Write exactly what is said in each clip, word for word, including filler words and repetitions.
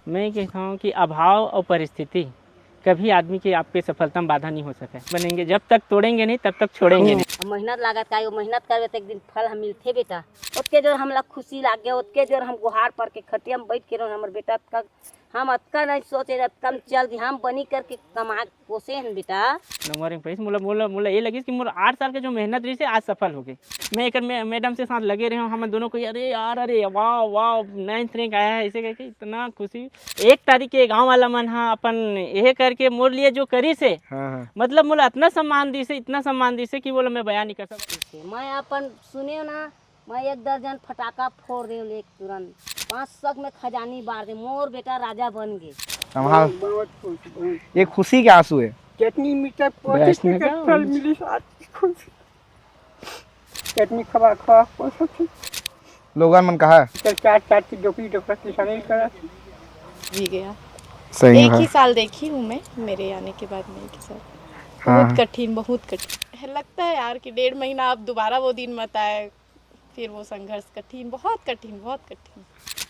मैं कहता हूँ कि अभाव और परिस्थिति कभी आदमी के, आपके सफलता में बाधा नहीं हो सके। बनेंगे, जब तक तोड़ेंगे नहीं, तब तक छोड़ेंगे नहीं। अब मेहनत लागत का, वो मेहनत करबे तो एक दिन फल हम मिलथे बेटा। ओतके जोर हमला खुशी लाग गया, ओतके जोर हम गोहार पर के खटिया में बैठ के रहो, हमर बेटा तक हम अतका नहीं सोचे, अतका में चल दी, हम बनी करके कमा पोसे हन बेटा। नंबर एक पैस मोला मोला मोला ये लगिस कि मोर आठ साल के जो मेहनत रही से आज सफल हो गए। मैं एक मैडम से साथ लगे रहे हूँ, हम दोनों को, अरे यार, अरे वाह वाह, नाइन्थ रैंक आया है, ऐसे करके इतना खुशी। एक तारीख के गांव वाला मन हा अपन यह करके मोर लिए जो करी से, हाँ हाँ मतलब मोला इतना सम्मान दी से, इतना सम्मान दी से कि बोला मैं बयान नहीं कर सकता। मैं अपन सुने ना, मैं एक दर्जन फटाका फोड़ दे एक तुरंत, पाँच सौ में खजानी बार दे, मोर बेटा राजा बन गए। संभाल। बहुत खुश, बहुत। ये खुशी के आंसू है। चटनी मीठा बहस में पच्चीस का फल मिली आज खुश। चटनी खवा खवा खुश होती। लोगन मन कहा है? चल चार चार की डोकरी डोकरा किसानी करा। जी गया। सही एक है। ही साल देखी हूँ मैं, मेरे आने के बाद में एक ही साल। हाँ। बहुत कठिन, बहुत कठिन। लगता है यार कि डेढ़ महीना अब दोबारा वो दिन मत आए, फिर वो संघर्ष कठिन, बहुत कठिन, बहुत कठिन।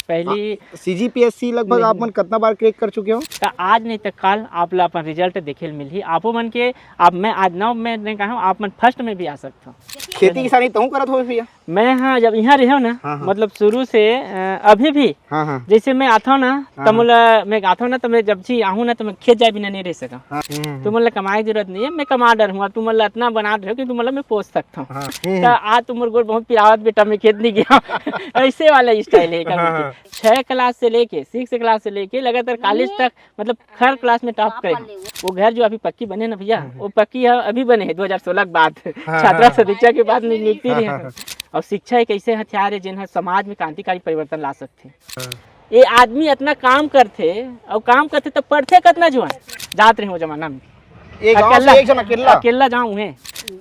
पहली सीजीपीएससी लगभग आप मन कितना बार क्रैक कर चुके हो? त आज नहीं त काल आप ला अपन रिजल्ट देखे ल मिलही। आपो मन के, आप, मैं आज नौ में नहीं कहा हूँ, आप मन फर्स्ट में भी आ सकते हो। खेती किसानी तहूँ करत हो भैया? मैं हाँ, जब यहाँ रहे हो ना, हाँ, हाँ। मतलब शुरू से अ, अभी भी हाँ हाँ जैसे मैं आता हूँ ना, हाँ, तो मोला, मैं आता हूँ ना, तो मैं जब भी आहूँ ना, तो मैं खेत जाए बिना नहीं रह सका। हाँ हम्म, तुमन ला कमाए की जरूरत नहीं है, मैं कमा डर हूँ, अब तुमन ला इतना बना रहे हो कि तुमन ला मैं पोस सकता हूँ। हाँ तो आज तुमर गोड़ बहुत पिरावत बेटा, मैं खेत नहीं गया। ऐसे वाला स्टाइल है एकर हाँ, मन के। हाँ। छह क्लास से लेके, सिक्स क्लास से लेके लगातार कॉलेज तक, मतलब हर क्लास में टॉप करे। वो घर जो अभी पक्की बने ना भैया, वो पक्की है, अभी बने है दो हज़ार सोलह के बाद, हाँ, छात्रा हाँ। सदीक्षा के बाद नियुक्ति हाँ, रहे हाँ, हैं। हाँ। और शिक्षा एक ऐसे हथियार है जिन ह समाज में क्रांतिकारी परिवर्तन ला सकते हैं। हाँ। ये आदमी इतना काम करथे, और काम करथे तब पढ़थे कितना जुआन जात रहे वो जमाना में। एक गांव अकेला- से एक जन अकेला। अकेला जाऊँ है।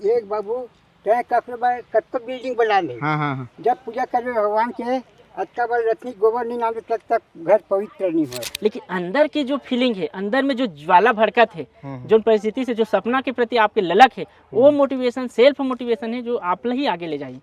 एक बाबू, तय कखरे बाय कतको बिल्डिंग बना ले। हाँ हाँ हाँ जब पूजा करबे भगवान के, अतका बार रत्नी गोबर नहीं नाम तक तक घर पवित्र नहीं हो। लेकिन अंदर की जो फीलिंग है, अंदर में जो ज्वाला भड़कत है, हम्म। जो परिस्थिति से, जो सपना के प्रति आपके ललक है, वो मोटिवेशन, सेल्फ मोटिवेशन है जो आप ही आगे ले जाए।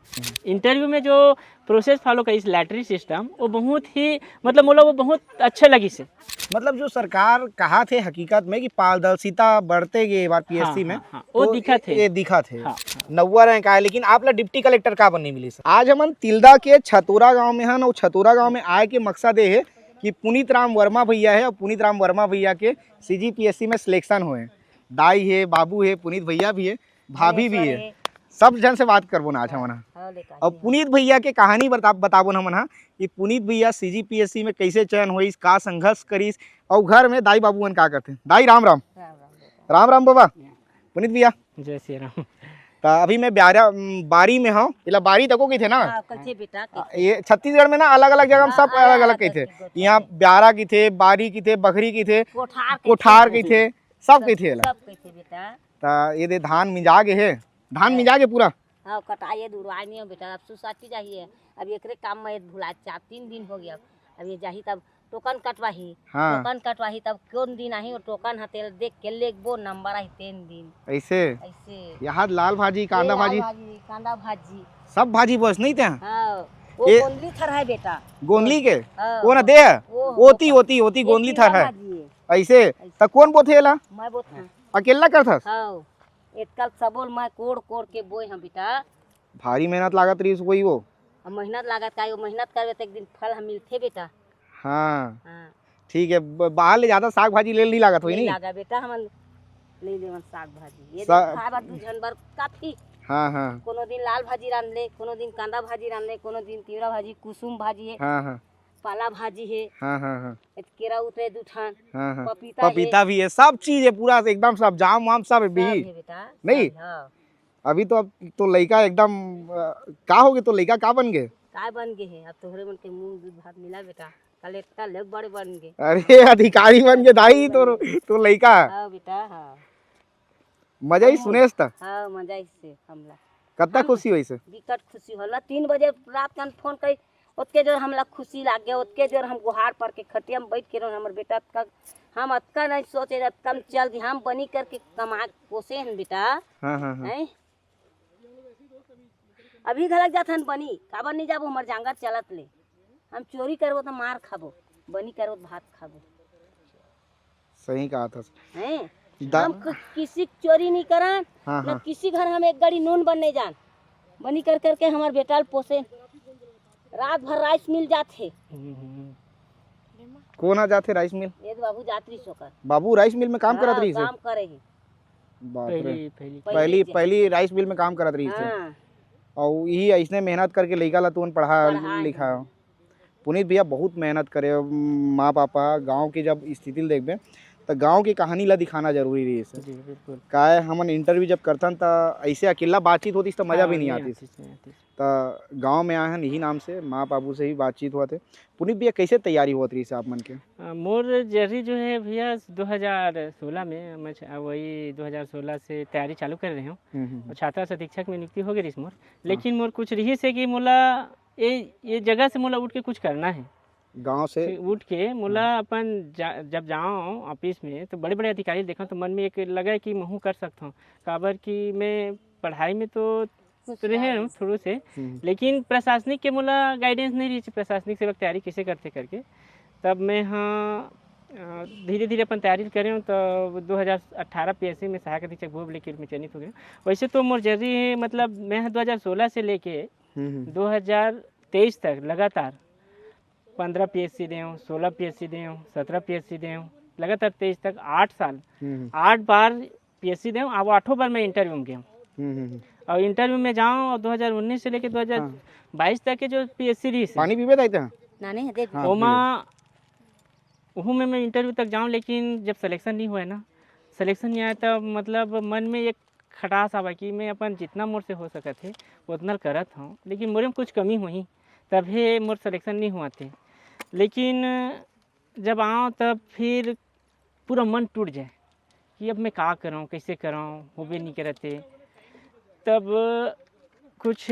इंटरव्यू में जो प्रोसेस फॉलो करिस, लैटरी सिस्टम, वो बहुत ही, मतलब बोला, वो बहुत अच्छा लगिस है। मतलब जो सरकार कहाथे हकीकत में कि पारदर्शिता बढ़ते गे बार पीएससी हाँ, में, हाँ, हाँ, वो तो दिखत हे। ये दिखत हे। हाँ, नौवा रैंक आय, लेकिन आप ला डिप्टी कलेक्टर काबर नहीं मिलिस? आज हमन तिल्दा के छतोरा गांव में हन, और छतोरा गांव में आय के मकसद ये हे कि पुनीत राम वर्मा भैया हे, और पुनीत राम वर्मा भैया के सीजीपीएससी में सिलेक्शन होए। दाई हे, बाबू हे, पुनीत भैया भी हे, भाभी भी महेश्वर हे, हे। सब झन से बात करबो ना आज हमन ह। हाँ, ले का और जी, पुनीत भैया के कहानी बता, बताबो न हमन ह कि पुनीत भैया सीजीपीएससी में कैसे चयन होइस, का संघर्ष करिस, और घर में दाई बाबू मन का करथे। दाई राम राम। राम राम बेटा। राम राम बाबा। पुनीत भैया, जय श्री राम। त अभी मैं ब्यारा, उम, बारी में हूँ। एला बारी तको कहिथे ना? हाँ, कहिथे बेटा, कहिथे। ये छत्तीसगढ़ में ना अलग अलग जगह में सब हाँ, अलग अलग अलग कहिथे। कहिथे। यहाँ ब्यारा कहिथे, बारी कहिथे, बखरी कहिथे, कोठार कहिथे। कोठार कहिथे, सब कहिथे एला। सब कहिथे बेटा। त ये दे धान मिंजा गे हे, धान मिंजा गे पूरा। हाँ, कटाइए दुड़वाए नहीं हो बेटा, अब सुसाटी जाही है। अब एकरे काम में भुला चार तीन दिन हो गया। अब ये जाही तब टोकन कटवाही। हाँ। टोकन कटवाही तब कौन दिन आही, वो टोकन ह तेल देख के लेगबो, नंबर आही तेन दिन। ऐसे ऐसे। यहाँ लाल भाजी, कांदा ये लाल भाजी, भाजी, कांदा भाजी। सब भाजी बोस नहीं ते? हाँ, वो ये- गोंदली थर है बेटा। गोंदली के? हाँ, वो ना वो- दे? वो- ओती, ओती, ओती ये गोंदली पीला थर है। भाजी है। ऐसे? त कौन बोथे एला? मैं बोथूँ। अकेला करथस? हाँ, एतकल सबोल मैं कोड़ कोड़ के बोए हम बेटा। भारी मेहनत लागत रही कोई वो। अब मेहनत लागत का, वो मेहनत करबे तो एक दिन फल हम मिलथे बेटा। हाँ, हाँ। ठीक है। ब- बाहर ले ज्यादा साग भाजी ले नहीं लागत होई नहीं नहीं? लागा बेटा, हमन ले लेवन साग भाजी। ये सा- देख, खाए बर दू झन बर काफी। हाँ हाँ कोनो दिन लाल भाजी रांध ले, कोनो दिन कांदा भाजी रांध ले, कोनो दिन तिवरा भाजी, कुसुम भाजी है, हाँ हाँ पाला भाजी है, हाँ हाँ हाँ केरा उतरे दू ठन, हाँ हाँ। पपीता है। पपीता भी है, सब चीज है पूरा एकदम, सब जाम वाम सब है सब बिही। है बेटा। नहीं? सब, हाँ। अभी तो अब तो लइका एकदम अ, का हो गे, तो लइका का बन गे? काय बन गे है? अब तोहरे मन के मुंह दूध भात मिला बेटा, कलेक्टर लोग बड़े बन गए। अरे अधिकारी बन गे दाई, तो तो लइका। हाँ बेटा, हाँ। मजा ही सुनेस त। हाँ, मजा इससे हमला। कत्ता हम- खुशी होइस? बिकट खुशी होला। तीन बजे रात कन फोन करी, ओतके जोर हमला खुशी लाग गया, ओतके जोर हम गोहार पर के खटिया में बैठ के रहो, हमर बेटा तक हम अतका नहीं सोचे, अतका में चल दी, हम बनी करके कमा पोसे हन बेटा। हाँ हाँ हाँ। हैं? अभी घलक जात हन बनी, काबर नहीं जाबो, हमर जांगर चलत ले। हम चोरी करबो तो मार खाबो। बनी करो त भात खाबो। सही कहा था। हैं? दा- हम कु- किसी की चोरी नहीं करन, हाँ, न हाँ। किसी घर हम एक गड़ी नून बन नहीं जान। बनी कर करके हमार बेटा ल पोसे। रात भर राइस मिल जात है। कौन आ जाते राइस मिल? ये तो बाबू जात रही सोकर। बाबू राइस मिल में काम करत हाँ, रही से? काम करे है। बाप रे। पहली पहली पहली से। पहली राइस मिल में काम करत रही से। हाँ। और यही ऐसने मेहनत करके लइका ला तुमन पढ़ा पढ़ा लिखा। पुनीत भैया बहुत मेहनत करे, माँ पापा गांव की जब स्थिति ल देखबे तो गांव की कहानी ला दिखाना जरूरी रही से। जी बिल्कुल। काहे हमन इंटरव्यू जब करथन त ऐसे अकेला बातचीत होतीस त मजा भी नहीं हाँ, आतीस। आतीस, नहीं आतीस। त गांव में आए हन यही नाम से, माँ बाबू से ही बातचीत हुआ थे। पुनीत भैया कैसे तैयारी हुआ रही से आप मन के? आ, मोर जर्नी जो है भैया दो हज़ार सोलह में मैं छ- आ, वही दो हज़ार सोलह से तैयारी चालू कर रहे हूँ। हम्म, हम्म, और छात्रा से अधीक्षक में नियुक्ति हो गई रही मोर, लेकिन मोर कुछ रही से कि मोला ये ये जगह से मोला उठ के कुछ करना है। गांव से फिर उठ के मोला अपन जा, जब जाओ ऑफिस में तो बड़े बड़े अधिकारी देखा तो मन में एक लगा कि महू कर सकता हूँ। काबर कि मैं पढ़ाई में तो रहे हूँ शुरू से, हम्म, लेकिन प्रशासनिक के मोला गाइडेंस नहीं रही, प्रशासनिक सेवक तैयारी कैसे करते करके तब मैं हाँ धीरे धीरे अपन तैयारी करे हूँ। तो दो हज़ार अठारह पीएससी में सहायक अधीक्षक भू अभिलेख के रूप में चयनित हो गया। वैसे तो मोर जर्नी है, मतलब मैं दो हज़ार सोलह से लेके हम्म, हम्म। दो हज़ार तेईस तक लगातार पंद्रह पीएससी दे हूँ, सोलह पीएससी दे हूँ, सत्रह पीएससी दे हूँ, लगातार तेईस तक आठ साल, हम्म, आठ बार पीएससी दे हूँ। अब आठों बार मैं इंटरव्यू में गया हूँ। हम्म, हम्म, हम्म। और इंटरव्यू में जाऊँ और दो हज़ार उन्नीस से लेके दो हज़ार बाईस तक के जो पीएससी रही से पानी पीबे दाई तेहा? नानी है, दे दे। हाँ, ओमा ओहू में मैं इंटरव्यू तक जाऊँ, लेकिन जब सिलेक्शन नहीं हुआ है ना, सिलेक्शन नहीं आया तब मतलब मन में एक खटास आवा कि मैं अपन जितना मोर से हो सकत है उतना करत हूँ, लेकिन मोरे में कुछ कमी हुई तभी मोर सिलेक्शन नहीं हुआ थे। लेकिन जब आओ तब फिर पूरा मन टूट जाए कि अब मैं का करूँ, कैसे करूँ, होबे नहीं करते। तब कुछ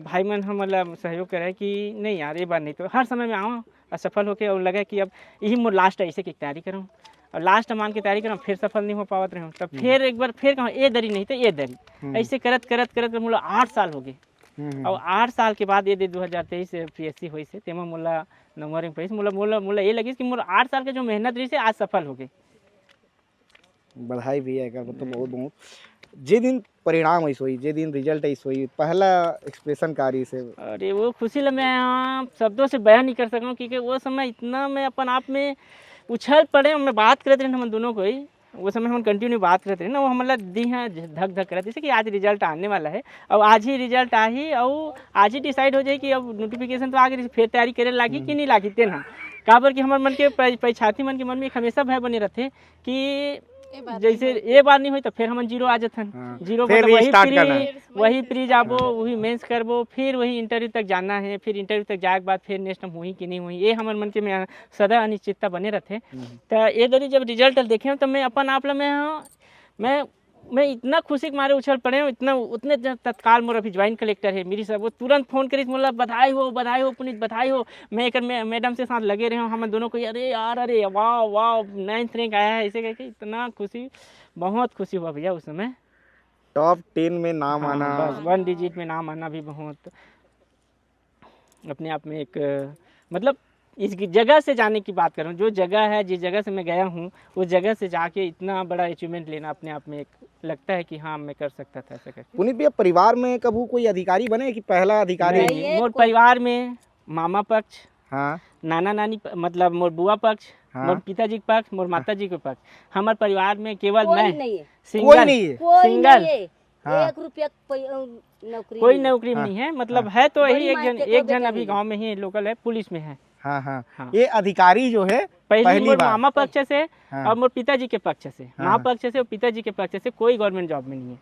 भाई मन हमन ला सहयोग करे कि नहीं यार, ये बार नहीं तो हर समय में आऊँ असफल होके और लगे कि अब यही मोर लास्ट है, ऐसे की तैयारी करूँ और लास्ट मान के तैयारी करूँ, फिर सफल नहीं हो पावत रहूँ। तब फिर एक बार फिर कहूँ ये दरी नहीं तो ये दरी, हम्म। ऐसे करत करत करत मोला आठ साल हो गए। हम्म, हम्म। और आठ साल के बाद ये दे दो हज़ार तेईस से पीएससी होई से, तेमा मोला नंबर में पड़ी से, मोला मोला मोला ये लगिस कि मोर आठ साल के जो मेहनत रही से आज सफल हो गए। बधाई भैया, एकर तो बहुत बहुत। जे दिन परिणाम ऐस होई, जे दिन रिजल्ट ऐस होई, पहला एक्सप्रेशन का रही से? अरे वो खुशी ला मैं शब्दों से बयान नहीं कर सकूँ, क्योंकि वो समय इतना मैं अपन आप में उछल पड़े, मैं बात करत रहे हम दोनों को ही, वो समय हम कंटिन्यू बात करत रहे ना, वो हमला दी है धक धक करत, जैसे कि आज रिजल्ट आने वाला है, और आज ही रिजल्ट आही और आज ही डिसाइड हो जाए कि अब नोटिफिकेशन तो आ गई, फिर तैयारी करे लागी कि नहीं लागी तेन हा। काबर कि हमर मन के पै- पैछाती मन के मन में एक हमेशा भय बने रहते कि जैसे ये बार नहीं होई तो फिर हमन जीरो आ जाथन। हाँ। जीरो फिर मतलब वही restart प्री करना है। वही प्री जाबो, वही मेंस करबो, फिर वही इंटरव्यू तक जाना है, फिर इंटरव्यू तक जाए के बाद फिर नेक्स्ट टाइम होही कि नहीं होही, ये हमर मन के में सदा अनिश्चितता बने रहते। हम्म। तो ये दरी जब रिजल्ट देखे तो मैं अपन आप ला मैं हाँ, मैं मैं इतना खुशी के मारे उछल पड़े हूँ, इतना उतने जब तत्काल मोर अभी ज्वाइंट कलेक्टर है मेरी सब, वो तुरंत फोन करिस मोला, बधाई हो, बधाई हो पुनीत, बधाई हो। मैं एक मैडम से साथ लगे रहे हूँ, हम दोनों को, अरे यार, अरे वाह वाह, नाइन्थ रैंक आया है, ऐसे करके इतना खुशी, बहुत खुशी हुआ भैया उस समय। टॉप टेन में नाम हाँ, आना। बस वन डिजिट में नाम आना भी बहुत अपने आप में एक, मतलब इस जगह से जाने की बात करूँ, जो जगह है, जिस जगह से मैं गया हूँ, उस जगह से जाके इतना बड़ा अचीवमेंट लेना अपने आप में एक लगता है कि हाँ, मैं कर सकता था ऐसा करके। पुनीत भैया, परिवार में कभू कोई अधिकारी बने कि पहला अधिकारी? नहीं। नहीं, ये मोर कोई- परिवार में मामा पक्ष, हाँ। नाना नानी प- मतलब मोर बुआ पक्ष, हाँ। मोर पिताजी के पक्ष, मोर माता जी के पक्ष, हमारे परिवार में केवल कोई मैं नहीं है। कोई सिंगल। नहीं है। कोई सिंगल। नहीं है। हाँ। एक रुपया पै- अ, नौकरी कोई नहीं। नौकरी हाँ। नहीं है, मतलब हाँ। है तो बड़ी वही एक माँ जन, के एक तो जन बेटा अभी नहीं। गांव में ही लोकल है, पुलिस में है। हाँ, हाँ। हाँ। ये अधिकारी जो है पहली पहली मोर बार। मामा पक्ष से हाँ। और मोर पिताजी के पक्ष से, हाँ, माँ हाँ। पक्ष से और पिताजी के पक्ष से कोई गवर्नमेंट जॉब में नहीं है।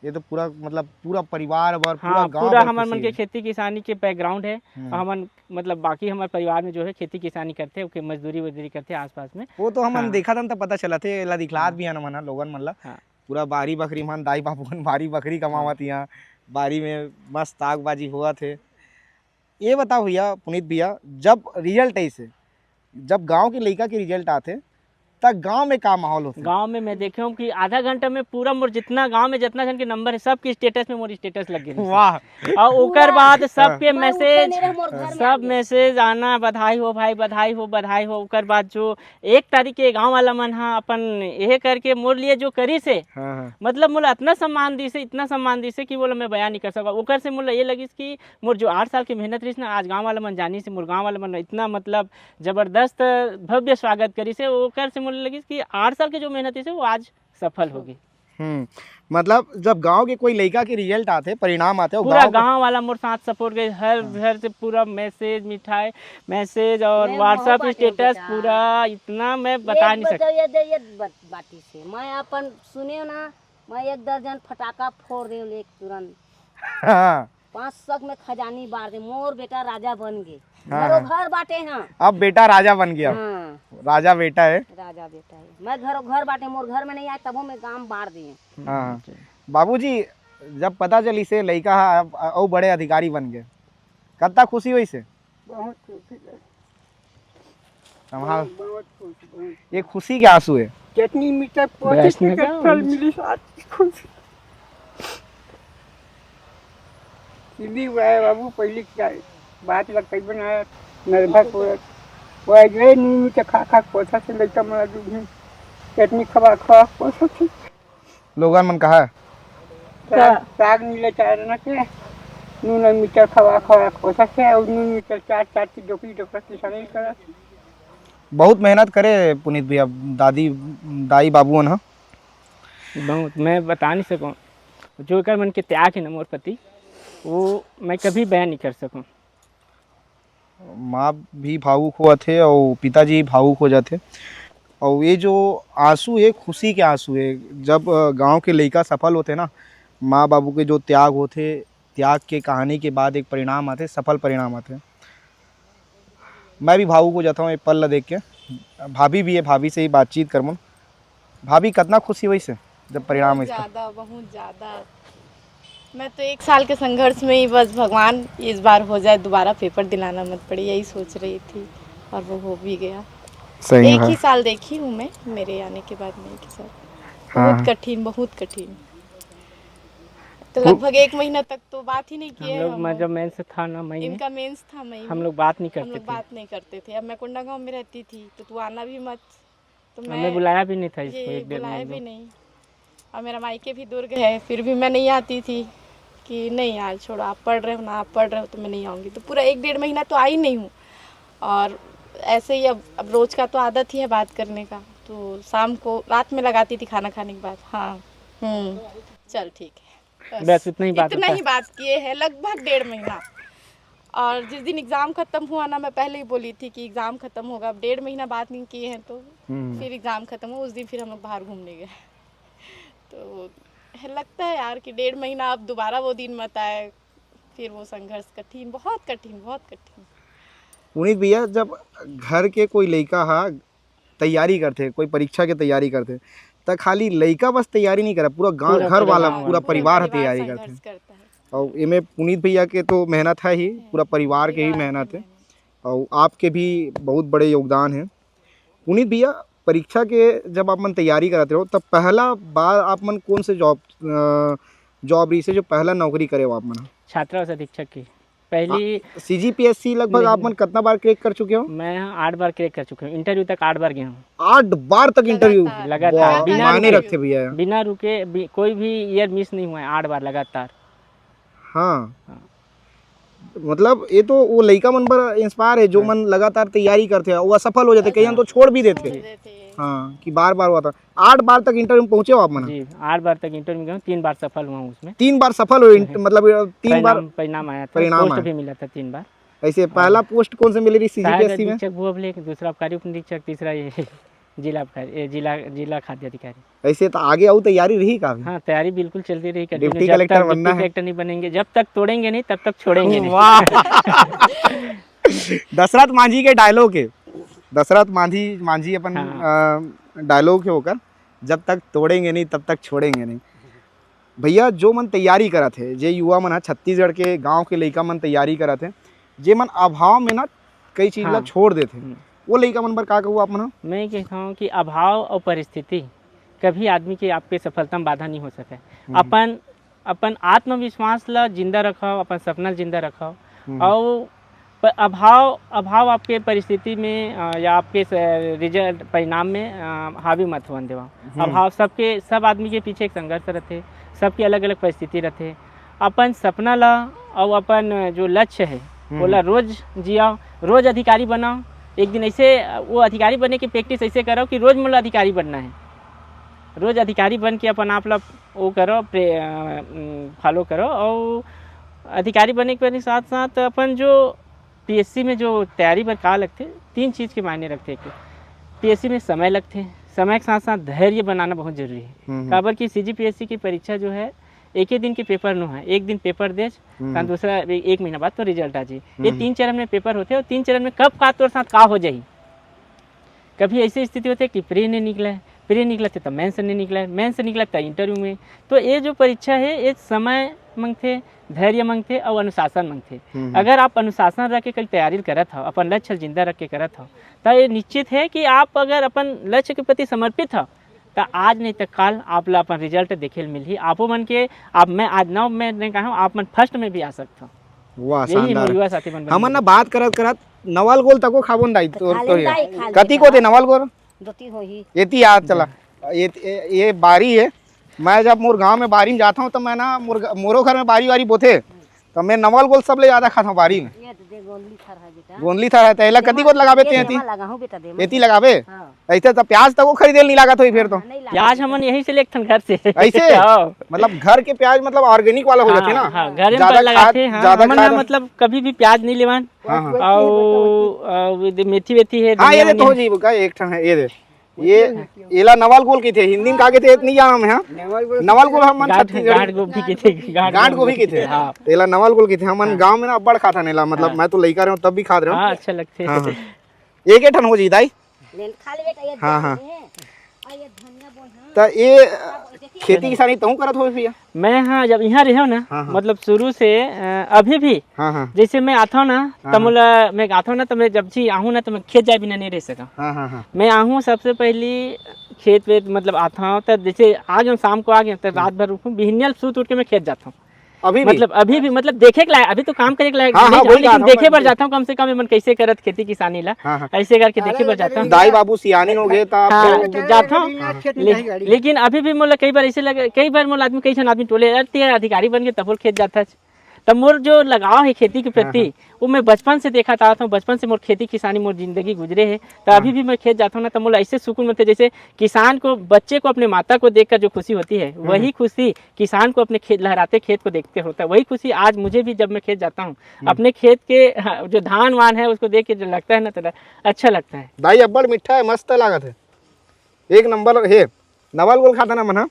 ये तो पूरा, मतलब पूरा परिवार और पूरा हाँ, गांव पूरा भर हमार खुशी मन के है। खेती किसानी के बैकग्राउंड है। हम्म। और हमन मतलब बाकी हमारे परिवार में जो है खेती किसानी करते हैं, ओके मजदूरी वजदूरी करते हैं आसपास में। वो तो हमन हाँ। देखत हन त पता चलत हे, एला दिखलात भी हन हमन ह लोगन मन ला। हाँ। पूरा बारी बखरी मन दाई बाबू मन बारी बखरी कमावत इहाँ, बारी में मस्त ताकबाजी होवत हे। ये बताओ भैया, पुनीत भैया, जब रिजल्ट ऐसे, जब गांव के लइका के रिजल्ट आथे त गांव में का माहौल होथे? गांव में मैं देखे हूं कि आधा घंटा में पूरा मोर जितना गांव में जितना झन के नंबर हे, सबके स्टेटस में मोर स्टेटस लग गे रहिस। वाह। अउ ओकर बाद सबके मैसेज, सब मैसेज आना, "बधाई हो भाई, बधाई हो, बधाई हो।" ओकर बाद जो एक तारीख के गांव वाला मन ह अपन एहे करके मोर लिए जो करिस हे, हाँ, हाँ। मतलब मोला इतना सम्मान दिस हे, इतना सम्मान दिस हे कि बोला मैं बयान नहीं कर सकंव। ओकर से मोला ये लगिस कि मोर जो आठ साल के मेहनत रहिस ना, आज गांव वाला मन जानिस हे, मोर गांव वाला मन इतना मतलब जबरदस्त भव्य स्वागत करिस हे, ओकर से मोला लगिस कि आठ साल के जो मेहनत रहिस हे, वो आज सफल होगे। हम्म, मतलब जब गांव के कोई लइका के रिजल्ट आथे, परिणाम आथे, वो पूरा गांव का गांव वाला मोर साथ सपोर्ट गए, हर हाँ। घर से पूरा मैसेज, मिठाई, मैसेज और मैं WhatsApp महोबा के स्टेटस बेटा। पूरा इतना मैं बता एक नहीं सकता। बजे ये दे, ये बत-, बाटी से मैं अपन सुने ना, मैं एक दर्जन फटाका फोड़ दे एक तुरंत। हाँ। पाँच सौ में खजानी बार दे, मोर बेटा राजा बन गे। हाँ, घरो हाँ। घर बाटे हैं। अब बेटा राजा बन गया। हाँ। राजा बेटा है। राजा बेटा है। मैं घरो घर बाटे, मोर घर में नहीं आए, तबो मैं गांव बार दिए। हाँ। बाबूजी, जब पता चलिस हे लइका ह अब अउ बड़े अधिकारी बन गए, कतना खुशी होइस हे? बहुत खुशी है। संभाल। बहुत, बहुत खुश, बहुत। ये खुशी के आंसू है। कितनी मीटर पहुंचे वैष्णो थे, का कल मिली साथ खुश। सीधी हुआ है बाबू, पहले क्या है? बात लगता ही बनाया, निर्भर को। वो गए नीम के खा खा कोसा से लेकर मरा दूध में। कितनी खवा खवा कोसा से। लोगन मन कहा? साग, साग नीले चार न के, नून अउ मिर्चा खवा खवा कोसा से, अउ नून मिर्चा चार चार की डोकरी डोकरा किसानी करा। बहुत मेहनत करे पुनीत भैया, दादी, दाई बाबू मन ह। बहुत, मैं बता नहीं सकूँ। जो एकर मन के त्याग है ना मोर प्रति, वो मैं कभी बयान नहीं कर सकूँ। माँ भी भावुक होवत हे अउ पिताजी भावुक हो जाथे। अउ ये जो आंसू हे, खुशी के आंसू हे। जब, अ, गाँव के लइका सफल होथे ना, माँ बाबू के जो त्याग होथे, त्याग के कहानी के बाद एक परिणाम आथे, सफल परिणाम आथे। मैं भी भावुक हो जाता हूँ ये पल ला देख के। भाभी भी है, भाभी से ही बातचीत करबो। भाभी, कतना खुशी होइस हे, जब परिणाम बहुत आइस त? ज्यादा, बहुत ज्यादा। मैं तो एक साल के संघर्ष में ही बस, भगवान, इस बार हो जाए, दोबारा पेपर दिलाना मत पड़े, यही सोच रही थी, और वो हो भी गया। सही एक में। ही साल देखी हूँ मैं, मेरे आने के बाद में एक ही साल। हाँ। बहुत कठिन, बहुत कठिन। तो वो लगभग एक महीना तक तो बात ही नहीं किए हम लोग, हम। मैं जब मेंस था ना मई में, इनका मेंस था मई में। हम लोग बात नहीं करते थे। बात नहीं करते थे। अब मैं कोंडागांव में रहती थी, तो तू आना भी मत। तो हमें बुलाया भी नहीं था इसको, ये एक डेढ़ महीने। बुलाया भी नहीं। और मेरा मायके भी दुर्ग है, फिर भी मैं नहीं आती थी कि नहीं यार छोड़ो, आप पढ़ रहे हो ना, आप पढ़ रहे हो तो मैं नहीं आऊँगी। तो पूरा एक डेढ़ महीना तो आई नहीं हूँ। और ऐसे ही अब, अब रोज का तो आदत ही है बात करने का, तो शाम को, रात में लगाती थी खाना खाने के बाद। हाँ, हम्म, चल ठीक है, बस इतना ही बात होता है। बात किए हैं लगभग डेढ़ महीना। और जिस दिन एग्जाम खत्म हुआ ना, मैं पहले ही बोली थी कि एग्जाम खत्म होगा, अब डेढ़ महीना बात नहीं किए हैं, तो हम्म। फिर एग्जाम खत्म हुआ, उस दिन फिर हम लोग बाहर घूमने गए। तो है, लगता है यार कि डेढ़ महीना अब दोबारा वो दिन मत आए, फिर वो संघर्ष कठिन, बहुत कठिन, बहुत कठिन। पुनीत भैया, जब घर के कोई लइका हा तैयारी करथे, कोई परीक्षा के तैयारी करथे, त खाली लइका बस तैयारी नहीं करा, पूरा गाँव, पूरा घर वाला, पूरा परिवार ह तैयारी करथे। अउ एमे पुनीत भैया के तो मेहनत है ही, पूरा परिवार के ही मेहनत है। अउ आपके भी बहुत बड़े योगदान है। पुनीत भैया, परीक्षा के जब आप मन तैयारी करत रहो, तब पहला बार आप मन कौन से जॉब, अ, जॉब रही से जो पहला नौकरी करे हो आप मन? छात्रावास अधीक्षक की। पहली आ, सीजीपीएससी लगभग आप मन कितना बार क्रैक कर चुके हो? मैं आठ बार क्रैक कर चुके हूँ, इंटरव्यू तक आठ बार गया हूँ। आठ बार तक इंटरव्यू? लगातार। लगातार, वाह, बिना मायने रुके। रखते भैया। बिना रुके, बि-, कोई भी ईयर मिस नहीं हुआ है, आठ बार लगातार। हाँ। हाँ। मतलब, ये तो वो लइका मन बर इंस्पायर है, जो हाँ। मन लगातार तैयारी करथे, वो असफल हो जाथे, कई झन तो छोड़ भी देथे। छोड़ देथे। हाँ, कि बार-बार हुआ था। आठ बार तक इंटरव्यू में पहुंचे हो आप मन? जी, आठ बार तक इंटरव्यू में गया हूँ, तीन बार सफल हुआ हूँ उसमें। तीन बार सफल हुए, इंट-, हाँ। मतलब, तीन बार परिणाम, परिणाम आया था, परिणाम पोस्ट आया। भी मिला था तीन बार। ऐसे और पहला पोस्ट कौन से मिले रही सहायक सीजीपीएससी में? अधीक्षक भू अभिलेख, दूसरा आबकारी उप निरीक्षक, तीसरा ये जिला आबकारी, ए, जिला, जिला खाद्य अधिकारी। ऐसे तो आगे अउ तैयारी रही का अभी? हाँ, तैयारी बिल्कुल चलती रही, डिप्टी continue, जब कलेक्टर तक बनना डिप्टी है। कलेक्टर नहीं बनेंगे, जब तक तोड़ेंगे नहीं, तब तक छोड़ेंगे नहीं। वाह। दशरथ मांझी के डायलॉग है, दशरथ मांझी, मांझी अपन, हाँ। अ, डायलॉग है ओकर, "जब तक तोड़ेंगे नहीं, तब तक छोड़ेंगे नहीं।" भैया, जो मन तैयारी करत हे, जे युवा मन ह, छत्तीसगढ़ के गांव के लइका मन तैयारी करत हे, जे मन अभाव में ना कई चीज ला हाँ। छोड़ देथे, हम्म। वो लइका मन बर का कहू आप मन ह? मैं कहता हूँ कि अभाव और परिस्थिति कभी आदमी के, आपके सफलता में बाधा नहीं हो सके। हम्म। अपन, अपन आत्मविश्वास ला जिंदा रखो, अपन सपना ला जिंदा रखो। हम्म। और प-, अभाव, अभाव आपके परिस्थिति में, अ, या आपके स-, रिजल्ट, परिणाम में, अ, हावी मत होवन देवा। हम्म। अभाव सबके, सब आदमी के पीछे एक संघर्ष रहते, सबके अलग-अलग परिस्थिति रहते। अपन सपना ला और अपन जो लक्ष्य है, हम्म। ओला रोज जिया, रोज अधिकारी बनाओ। एक दिन ऐसे वो अधिकारी बने की प्रैक्टिस ऐसे करो कि रोज मोला अधिकारी बनना है। रोज अधिकारी बन के अपन आप ला वो करो, प्रे-, अ, उम, फॉलो करो। और अधिकारी बने के साथ साथ अपन जो पीएससी में जो तैयारी बर का लगथे, तीन चीज के मायने रखथे। एक पीएससी में समय लगथे, समय के साथ साथ धैर्य बनाना बहुत जरूरी है। हम्म। काबर कि सीजीपीएससी की परीक्षा जो है, एक ही दिन के पेपर नो है, एक दिन पेपर दे, हम्म। तहाँ दूसरा ए-, एक महीना बाद तो रिजल्ट आ जाही। ये हम्म। तीन चरण में पेपर होथे और तीन चरण में कब का तोर साथ का हो जाही। कभी ऐसी स्थिति होथे कि प्री नहीं निकला है, प्री निकला थे तो मेंस नहीं निकला है, मेंस निकला तो इंटरव्यू में। तो ये जो परीक्षा है, ये समय मांगथे, धैर्य मांगथे और अनुशासन मांगथे। हम्म। अगर आप अनुशासन रख के कल तैयारी करत हो, अपन लक्ष्य जिंदा रख के करत हो, तो ये निश्चित है कि आप अगर अपन लक्ष्य के प्रति समर्पित हो, त आज नहीं त काल आप ला अपन रिजल्ट देखे ल मिलही। आपो मन के, आप, मैं आज नौ में नहीं कहा हूँ, आप मन फर्स्ट में भी आ सकत हो। वाह, यही शानदार। मोर युवा साथी मन हमन ना बात करत करत नवल गोल तको खाबो न दाई, तो, खा तो ले ये। दाई, खा ले कति दाई। को थे नवल गोल? दो तीन होही। एती याद चला। ये, ये, ये बारी है। मैं जब मोर गांव में बारी में जाता हूँ, तो मैं ना मोर, मोरो घर में बारी वारी बोथे। त मैं नवल गोल सबले ज्यादा खाथंव बारी में। ये तो दे गोंदली थर है बेटा। गोंदली थर है, त एला ये कति मा-, गोट लगाबे ये ते दे एती? मा लगाहूं बेटा, दे मा। एती लगाबे? हाँ। ऐसे त प्याज तको खरीदे ल नहीं लागत होई फिर तो। हाँ, नहीं लागत। प्याज हमन यहीं से लेथन घर से। ऐसे? हाँ। मतलब घर के प्याज मतलब ऑर्गेनिक वाला हो जाथे ना? हाँ, घर में ज्यादा खाद, लगाथे, हाँ। ज्यादा हमन ना खाद। मतलब कभी भी प्याज नहीं लेवन। हाँ, हाँ। अउ, अउ ये दे मेथी वेथी है, हाँ, ये धनिया दे तो वनिया। हो जाइबो का, एक ठन है, ये दे। ये, एला नवल गोल कहिथे, हिंदी में का कहिथे, ये तो नहीं जाना मैं, हाँ। नवल गोल नवल गोल हमन गांठ, छत्तीसगढ़ी गांठ गोभी कहिथे, गांठ गांठ गोभी गोभी कहिथे। कहिथे, हाँ। एला नवल गोल कहिथे, हमन हाँ। गांव में ना अब्बड़ खाथन एला, मतलब हाँ। मैं तो लइका रहूं तब भी खात रहूं। हाँ, अच्छा लगथे। हाँ, हाँ। एक एक ठन हो जी दाई। ले खा ले बेटा, ये हाँ, हाँ। धनिया है, और ये धनिया बोल, हाँ। त ये खेती किसानी तहूं करत हो भैया? मैं, हाँ, जब यहाँ रहे हो ना, हाँ, हाँ। मतलब शुरू से, अ, अभी भी हाँ, हाँ। जैसे मैं आता हूँ ना, हाँ, त हाँ। मोला, मैं आता हूँ ना, त मैं जब जी आहूँ ना, त मैं खेत जाए बिना नहीं रह सका। हाँ, हाँ, हाँ। मैं आहूँ सबसे पहली खेत वेत, मतलब आता हूँ, त जैसे आ गया शाम को आ गया, त हम्म। रात भर रुकूँ, बिहनिया सूत उठ के मैं खेत जाता हूँ। अभी भी? मतलब अभी भी, मतलब देखे के लायक, अभी तो काम करे के लायक हाँ, नहीं हाँ, जाऊँ, वही लेकिन कहा था देखे मैं। बर जाता हूँ, कम से कम एमन कैसे करत खेती किसानी ला, हाँ, हाँ। ऐसे करके देखे बर जाता हूँ। दाई बाबू सियानी हो गए त आप हाँ, लोग जाता हूँ। हाँ, हाँ। ले-, लेकिन अभी भी मोला कई बार ऐसे लगे, कई बार मोला आदमी, कई झन आदमी टोले, "यार, ते अधिकारी बन के तब खेत जाता है।" तब मोर जो लगाव है खेती के हाँ, प्रति, हाँ। वो मैं बचपन से देखत आवत हूँ, बचपन से मोर खेती किसानी, मोर जिंदगी गुजरे है। तो अभी हाँ। भी मैं खेत जाता हूँ ना, तो मोला ऐसे सुकून मिलता है, जैसे किसान को, बच्चे को अपने माता को देखकर जो खुशी होती है, हम्म, वही हम्म। खुशी किसान को अपने खेत, लहराते खेत को देखते होता है, वही खुशी आज मुझे भी जब मैं खेत जाता हूँ, हम्म। अपने खेत के, हाँ, जो धान वान है उसको देख के जो लगता है ना, तो अच्छा लगता है। दाई अब्बड़ मीठा है, मस्त लागत है, एक नंबर है। नवल गोल खाता ना मन ह?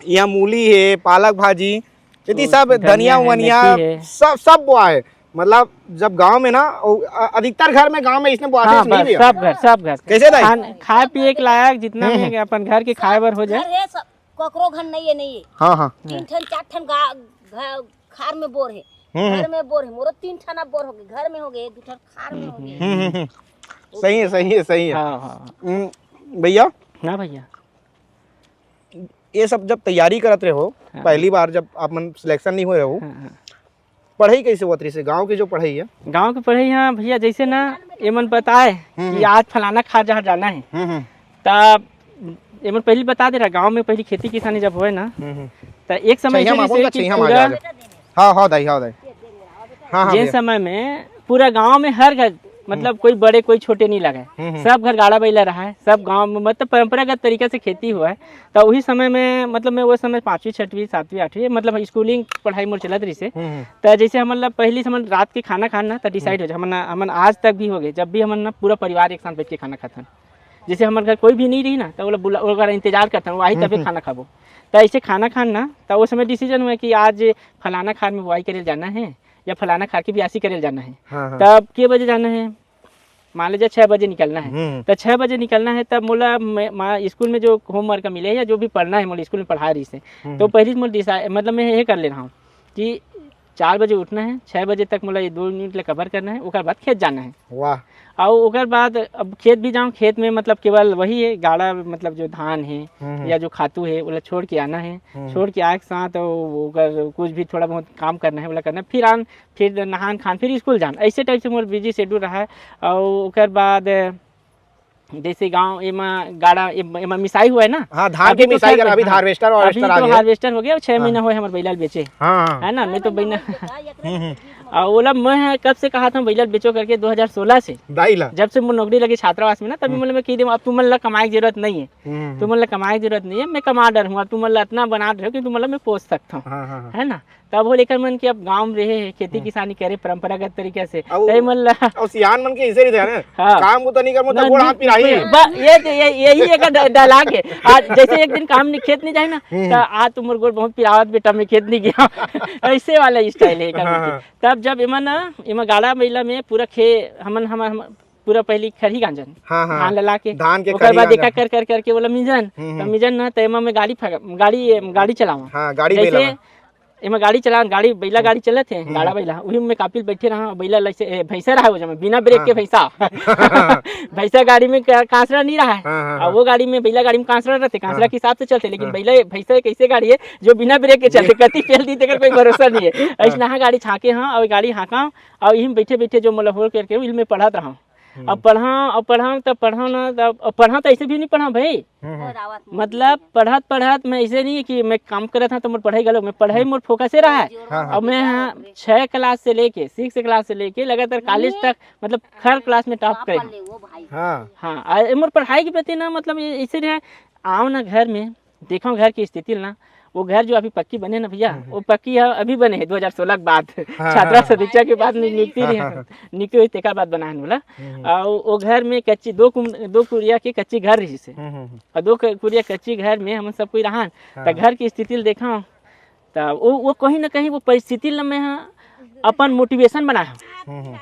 यहाँ मूली है, पालक भाजी, यदि ओ, सब धनिया धनिया है, वनिया, मेथी है। सब, सब बोआ है। मतलब जब गांव में ना, ओ, अ-, अधिकतर घर में गांव में इसने बोआथे हाँ, नहीं बस, भैया? सब घर, सब घर। कैसे दाई? खान-, खाए पिए के लायक जितना हम्म, भी हम्म। अपन घर के खाए बर हो जाए। घर है, सब, ककरो घर नहीं है, नहीं है। हाँ, हाँ। तीन ठन, चार ठन गा-, घ-, खार में बोर है। हम्म, घर हम्म। में बोर है, मोरो तीन ठन अब बोर हो गए, घर में हो गए, दू ठन खार में हो गए। हम्म, हम्म, हम्म। सही है, सही है, सही है। हाँ, हाँ, हाँ। हम्म, भैया? हाँ भैया। ये सब जब तैयारी करत रहे हो, हाँ। पहली बार जब आप मन सिलेक्शन नहीं हुए रहो, हाँ, हाँ। पढ़ाई कैसे होत रहिसे? गाँव के जो पढ़ाई है? गाँव के पढ़ाई, हाँ भैया, जैसे ना एमन बताए हम्म, कि हम्म। आज फलाना खार जहाँ जाना है, हम्म, हम्म। तब एमन पहली बता दे रहा, गाँव में पहली खेती किसानी जब होए ना, हम्म, हम्म। त एक समय छइहा ऐसे मा बोल रहिसे ना, कि छइहा मा पूरा जा, जा। हाँ, हाँ, दाई, हाँ, दाई। हाँ, हाँ, जेन भैया। समय में पूरा गांव में हर घर, मतलब, हम्म। कोई बड़े, कोई छोटे नहीं लगे। हम्म, हम्म। सब घर गाड़ा बैला रहा है, सब गांव में, मतलब, परंपरागत तरीका से खेती हुआ है। तो वही समय में, मतलब, मैं वो समय पाँचवीं, छठवीं, सातवीं, आठवीं, मतलब, स्कूलिंग पढ़ाई मोर चलत रहिसे। हम्म, हम्म। तो जैसे हमन ला पहली से हमन रात के खाना खाना तो डिसाइड हम्म। हो जाए, हमन, हमन आज तक भी हो गए, जब भी हमन ना पूरा परिवार एक साथ बैठ के खाना खाथन। जैसे हमर घर कोई भी नहीं रही ना, तो ओला बुला, ओकर इंतजार करथन, वो आही हम्म, तबे हम्म। खाना खाबो। तो ऐसे खाना खान ना, तो वो समय डिसीजन हुआ कि आज फलाना खार में बुआई करे जाना है या फलाना खार की बियासी करे जाना है। हाँ, हाँ। तब के बजे जाना है? मान लीजिए छः बजे निकलना है। हम्म। तो छः बजे निकलना है, तब मोला मैं, मा-, स्कूल में जो होमवर्क मिले या जो भी पढ़ना है, मोला स्कूल में पढ़ा रहिसे। हम्म। तो पहली मोला डिसाइ-, मतलब मैं ये कर ले रहा हूँ कि चार बजे उठना है, छः बजे तक मोला ये दो यूनिट ला कवर करना है, ओकर बाद खेत जाना है। वाह। अउ ओकर बाद अब खेत भी जाऊँ, खेत में मतलब केवल वही है, गाड़ा मतलब जो धान है हम्म, हम्म। या जो खातू है, ओला छोड़ के आना है। हम्म। छोड़ के आए के साथ वो ओकर कुछ भी थोड़ा बहुत काम करना है, ओला करना है, फिर आन, फिर नहान खान, फिर स्कूल जान, ऐसे टाइप से मोर बिजी शेड्यूल रहा है। अउ ओकर बाद जैसे गाँव एमा गाड़ा, एम-, एमा मिसाई हुआ है ना, हाँ, धान अभी के तो मिसाई खैर, कर, अभी हाँ, हार्वेस्टर, अभी हार्वेस्टर आ तो गया। हार्वेस्टर हो गया, छह हाँ। महीना हुआ है हमारे बैला ल बेचे, हाँ, हाँ। है ना, मैं तो बैला हम्म, हम्म। और ओला मैं कब से कहा था बैला ल बेचो करके, दो हज़ार सोलह से, दाई ला। जब से मोर नौकरी लगी छात्रावास में ना, तभी हम्म। मतलब मैं कह दूँ, अब तुमन ला कमाए की जरूरत नहीं है, हम्म, हम्म। तुमन ला कमाए की जरूरत नहीं है, मैं कमा डर हूँ, अब तुमन ला इतना बना रहे हो कि तुमन ला मैं पोस सकता हूँ, हाँ, हाँ, हाँ। है ना। तब वो लेकर मन के अब गाँव में रहे, खेती हम्म। किसानी करे परंपरागत तरीके से, अउ, तय मन ला अउ सियान मन के ऐसे रहिथे ना, हाँ। काम को तो नहीं कर, मतलब ना, गोड़ नहीं, हाथ पिराही। ब-, ये, ये, यही एक डा-, डायलॉग है। आज जैसे एक दिन काम नहीं, खेत नहीं जाए ना, हम्म। तो आज तो मोर गोड़ बहुत पिरावत बेटा, मैं खेत नहीं गया। ऐसे वाला स्टाइल है एकर हाँ, मन के। हाँ। तब जब एमन ना, एमन गाड़ा बैला में पूरा खे-, हमन, हमन, हम पूरा पहली खरही गांजन, हाँ, हाँ। धान लला के, धान के ओकर खरही बाद गांजन। एका कर, कर, करके ओला मिंजन। हम्म, तो हम्म। मिंजन ना, तो एमा मैं गाड़ी फग-, गाड़ी, गाड़ी चलावा। हाँ, गाड़ी जैसे बैला में। एमा गाड़ी चलान, गाड़ी, बैला हम्म। गाड़ी चलत हे, हम्म। गाड़ा बैला, उही में कापिल बैठे रहा, बैला लइसे, ए, भैंसा रहा वो जमा, बिना ब्रेक हाँ। के भैंसा। भैंसा गाड़ी में का-, कांसरा नहीं रहा है। हाँ, हाँ, और हाँ। वो गाड़ी में, बैला गाड़ी में कांसरा रहते, कांसरा हाँ। के हिसाब से चलते, लेकिन हाँ। बैला, भैंसा एक ऐसे गाड़ी है, जो बिना ब्रेक के चलते, ये कति पेल दी, तेकर कोई भरोसा नहीं है। ऐसना गाड़ी छाके हाँ, और गाड़ी हाँका, और इही में बैठे, बैठे जो मोला होल करके, इही में पढ़त रहा। हम्म। अब पढ़ा, अब पढ़ा, तब पढ़ा ना, तब, अब पढ़ा तो ऐसे भी नहीं पढ़ा भाई। हम्म, हम्म। मतलब पढ़त, पढ़त मैं ऐसे नहीं है कि मैं काम करत हाँ तो मोर पढ़ाई गलत, मैं पढ़ाई हम्म। मोर फोकस से रहा है। हाँ, हाँ। अब मैं हाँ छः क्लास से लेके, सिक्स क्लास से लेके लगातार कॉलेज तक, मतलब हर क्लास में टॉप करे। हाँ। हाँ, आ, मोर पढ़ाई के प्रति ना, मतलब ये ऐसे रहे, आओ ना घर में, देखो घर की स्थिति ना, वो घर जो अभी पक्की बने ना भैया, हम्म, हम्म। वो पक्की है, अभी बने है दो हज़ार सोलह के बाद, हाँ, छात्रा हाँ, हाँ। सदीक्षा के बाद नि-, नियुक्ति हाँ, रही हाँ, है, हाँ। नियुक्ति हुई तेकर बाद बनाए हन ओला। हम्म, हम्म। और वो घर में कच्ची दो कुम-, दो कुरिया के कच्ची घर रही से। हम्म, हम्म, हम्म। और दो क-, कुरिया कच्ची घर में हम सब कोई रहन, हाँ। त घर की स्थिति ल देखा, त वो, वो कहीं ना कहीं वो परिस्थिति ल मैं ह अपन मोटिवेशन बनाए हूँ हम्म, हम्म।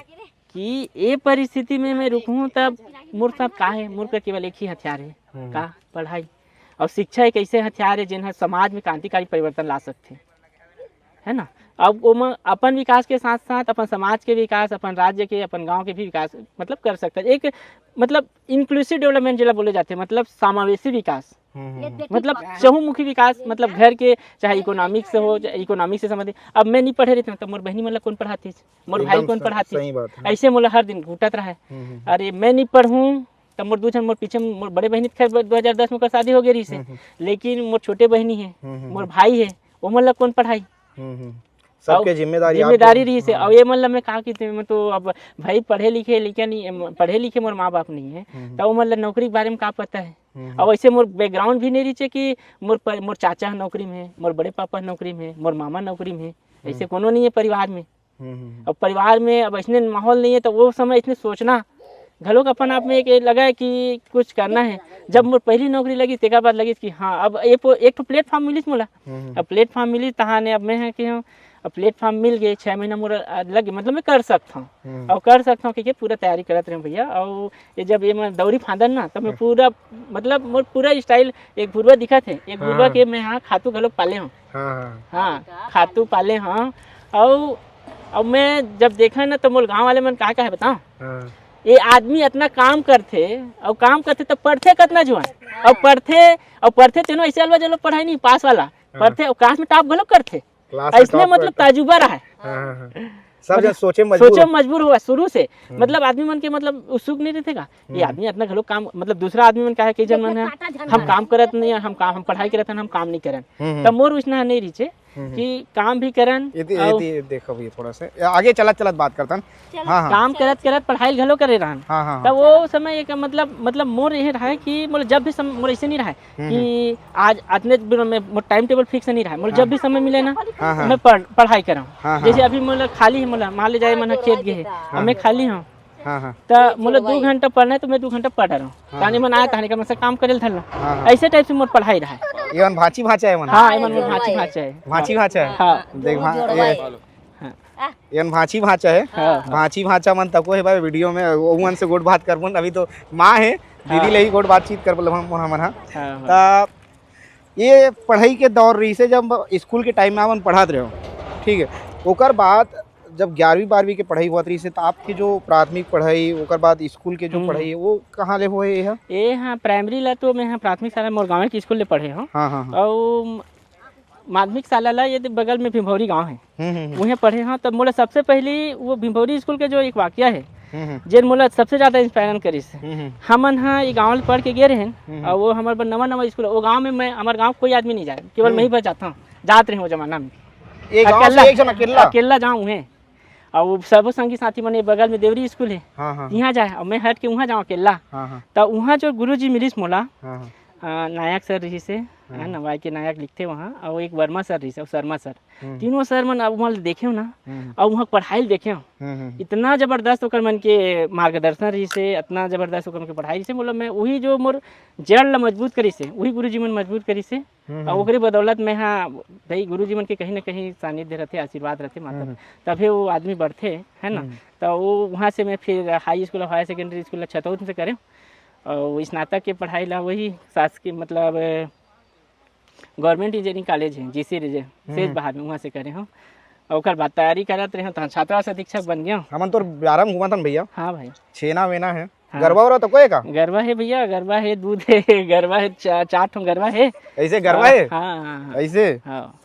कि ये परिस्थिति में मैं रुकूँ तब मोर साथ का है, मोर का केवल एक ही हथियार है, हम्म। का? पढ़ाई। और शिक्षा एक ऐसे हथियार है जिन ह समाज में क्रांतिकारी परिवर्तन ला सकथे, है ना। अब ओमा अपन विकास के साथ साथ अपन समाज के विकास, अपन राज्य के, अपन गांव के भी विकास मतलब कर सकता है। एक मतलब इंक्लूसिव डेवलपमेंट जेला बोले जाते हैं, मतलब समावेशी विकास। हम्म, हम्म, हम्म। मतलब चहुमुखी विकास, मतलब घर के चाहे इकोनॉमिक से हो, चाहे इकोनॉमिक से संबंधित। अब मैं नहीं पढ़े रहता तो मोर बहनी मन ला कौन पढ़ातीस, मोर भाई एकदम कौन स-, पढ़ातीस? सही बात है। ऐसे मोला हर दिन घूटत रहा है। हम्म, हम्म, हम्म। अरे मैं नहीं पढ़ूँ, तब मोर दू झन मोर पीछे, मोर बड़े बहिनी खैर दो हज़ार दस में ओकर शादी हो गए रहिस हे, हम्म, हम्म। लेकिन मोर छोटे बहिनी हे, हम्म, हम्म, मोर हम्म। भाई हे, ओमन ला कौन पढ़ाई? हम्म, हम्म। सबके अउ जिम्मेदारी आप जिम्मेदारी लोग। रहिस हे, हाँ। अउ ये मन ला मैं का कहिते, मैं तो अब भाई पढ़े लिखे, लेकिन नहीं, पढ़े लिखे मोर माँ बाप नहीं है, हम्म, हम्म। तो ओमन ला नौकरी के बारे में का पता है? हम्म, हम्म। अउ ऐसे मोर बैकग्राउंड भी नहीं रहिस हे कि मोर प-, मोर चाचा ह नौकरी में है, मोर बड़े पापा ह नौकरी में है, मोर मामा नौकरी में है, हम्म। ऐसे कोनो नहीं है परिवार में। हम्म, हम्म, हम्म। अब परिवार में अब ऐसने माहौल नहीं है, तो वो समय ऐसने सोचना घलोक अपन आप में एक लगा है कि कुछ करना है। जब मोर पहली नौकरी लगी, तेकर बाद लगी कि हाँ, अब ये पो-, एक ठो प्लेटफॉर्म मिलिस मोला। हम्म, हम्म। अब प्लेटफॉर्म मिलिस, तहाँ ने अब मैं है कि हूँ, अब प्लेटफॉर्म मिल गए, छः महीना मोर, अ, लगे, मतलब मैं कर सकता हूँ। हम्म। और कर सकता हूँ, क्योंकि पूरा तैयारी करत रहे भैया। और ये जब ये मैं दौरी फांदन ना, तब मैं हम्म। पूरा, मतलब मोर पूरा स्टाइल, एक भुरवा दिखत है, एक हाँ, भुरवा हाँ। के मैं हाँ खातू घलोक पाले हूँ। हाँ, हाँ। हाँ, खातू पाले हव। अउ, अउ मैं जब देखा ना, तो मोर गाँव वाले मन का कहे बताओ, हाँ। ये आदमी इतना काम करथे, अउ काम करथे, तो पढ़थे कतना जुआन, अउ पढ़थे, अउ पढ़थे तेनो ऐसे अलवा जलो पढ़ाई नहीं, पास वाला, हाँ। पढ़थे अउ क्लास में टॉप घलो करथे। क्लास में ऐसने टॉप मतलब करथे। ताजुबा रहा है। हाँ, हाँ, हाँ। सब मतलब जन सोचे मजबूर सोचे हो। मजबूर हुआ शुरू से। हम्म। मतलब आदमी मन के मतलब उत्सुक नहीं रहते का? ये हम्म। आदमी इतना घलो काम, मतलब दूसरा आदमी मन का है कि जन मन है, काटा झन हम है। काम करत नहीं है, हम काम, हम पढ़ाई करत हन, हम काम नहीं करन। हम्म, हम्म। तब मोर उसना नहीं रिचे हम्म, हम्म। कि काम भी करन ये दे-, ये अउ दे-, देखो ये थोड़ा सा आगे चलत चलत बात करतन। चलो। हाँ, हाँ। काम करत करत पढ़ाई घलो करे रहन। हाँ, हाँ, तब हाँ। वो समय एक मतलब, मतलब मोर ये रहा है कि मोर जब भी सम-, मोर ऐसे नहीं रहा है हम्म, कि आज अतने दिन में मोर टाइम टेबल फिक्स नहीं रहा है, मोर हाँ। जब भी समय मिले ना, हाँ, हाँ। मैं पढ़-, पढ़ाई करम। हाँ, हाँ। जैसे अभी मोला खाली है, मोला मान ले जाए, मन खेत गए है, हाँ। और मैं खाली हूँ, हाँ, हाँ। तो मोला दो घंटा पढ़ना है, तो मैं दो घंटा पढ़ रहा हूँ। हाँ, ताने हाँ। मन आया, ताने का मन से काम करे धरना। हाँ, हाँ। ऐसे टाइप से मोर पढ़ाई रहा है। एमन भांची भांचा है मन। हाँ, एमन मोर भांची भांचा है। भांची भांचा है। हाँ। देख, भा-, ये हाँ। एमन भांची भांचा है। हाँ। भांची भांचा मन तको हे भाई वीडियो में, वो मन से गोठ बात करबो। अभी तो माँ है, दीदी हाँ। ले ही गोठ बातचीत करबो हम, हमन हा। हाँ, हाँ। त ये पढ़ाई के दौर रहिसे, जब स्कूल के टाइम में अपन पढ़त रहे हो, ठीक है, ओकर बाद जब ग्यारहवीं बारहवीं के पढ़ाई होवत रहिस हे, त आपके जो प्राथमिक पढ़ाई, ओकर बाद स्कूल के जो हम्म। पढ़ाई, वो कहाँ ले होए ये ह? ये हाँ, प्राइमरी ला तो मैं हाँ प्राथमिक शाला मोर गाँव के स्कूल ले पढ़े हँव। हाँ, हाँ, हाँ। अउ माध्यमिक शाला ला ये दे बगल में भिंभौरी गाँव हे, हम्म, हम्म, हम्म। उहें पढ़े हँव। तब मोला सबसे पहली वो भिंभौरी स्कूल के जो एक वाकया हे, हम्म, हम्म। जेन मोला सबसे ज्यादा इंस्पायरन करिस। हम्म, हम्म। हमन ह ये गाँव ले पढ़ के गे रहेन, हम्म, हम्म। अउ वो हमर बर नवा नवा स्कूल, वो गाँव में मैं, हमर गाँव कोई आदमी नहीं जाए, केवल हम्म। मैं ही बस जाता हूँ, जात रहे वो जमाना में। ये गाँव से अकेला, एक झन अकेला? अकेला जाऊँ उहें। अउ वो सबो संगी साथी मन ये बगल में देवरी स्कूल हे, हाँ, हाँ। इहाँ जाए, अउ मैं हट के उहाँ जाऊँ अकेला। हाँ, हाँ। त उहाँ जो गुरुजी मिलिस मोला, हाँ, हाँ। अ, नायक सर रहिस हे, हाँ। है ना, वाई के नायक लिखथे वहाँ, अउ एक वर्मा सर रहिस हे, अउ शर्मा सर। हम्म। तीनों सर मन अब उहाँ ल देखेंव ना, हम्म। अउ उहाँ के पढ़ाई ल देखेंव। हम्म, हम्म, हम्म। इतना जबरदस्त ओकर मन के मार्गदर्शन रहिस हे, इतना जबरदस्त ओकर मन के पढ़ाई रहिस हे, मतलब मैं उही जो मोर जड़ ल मजबूत करिस हे, उही गुरुजी मन मजबूत करिस हे। हम्म, अउ हम्म। ओकरे बदौलत मैं हा, भाई, गुरुजी मन के कहीं ना कहीं सानिध्य रहिथे, आशीर्वाद रहिथे, मतलब, हम्म। तभे वो आदमी बढ़थे, है ना? हम्म। त वो उहाँ से मैं फिर हाई स्कूल अउ हायर सेकेंडरी स्कूल ला छतौद से करेंव, अउ स्नातक के पढ़ाई ला वही शासकीय, मतलब, गवर्नमेंट इंजीनियरिंग कॉलेज हे, जीसी रिजे, हम्म। सेज बहार में, उहाँ से करे हँव। अउ ओकर बाद तैयारी करत रहे हँव, तहाँ छात्रावास अधीक्षक बन गेंव। हमन तोर बारा में घूमत हन भैया। हाँ भाई। छेना वेना हे। हाँ। गरवा वरवा तो कोई का? गरवा हे भैया, गरवा हे, दूध हे, गरवा हे, चा-, चार ठो गरवा हे। ऐसे गरवा हाँ, हे? हाँ, हाँ, हाँ। ऐसे? हाँ।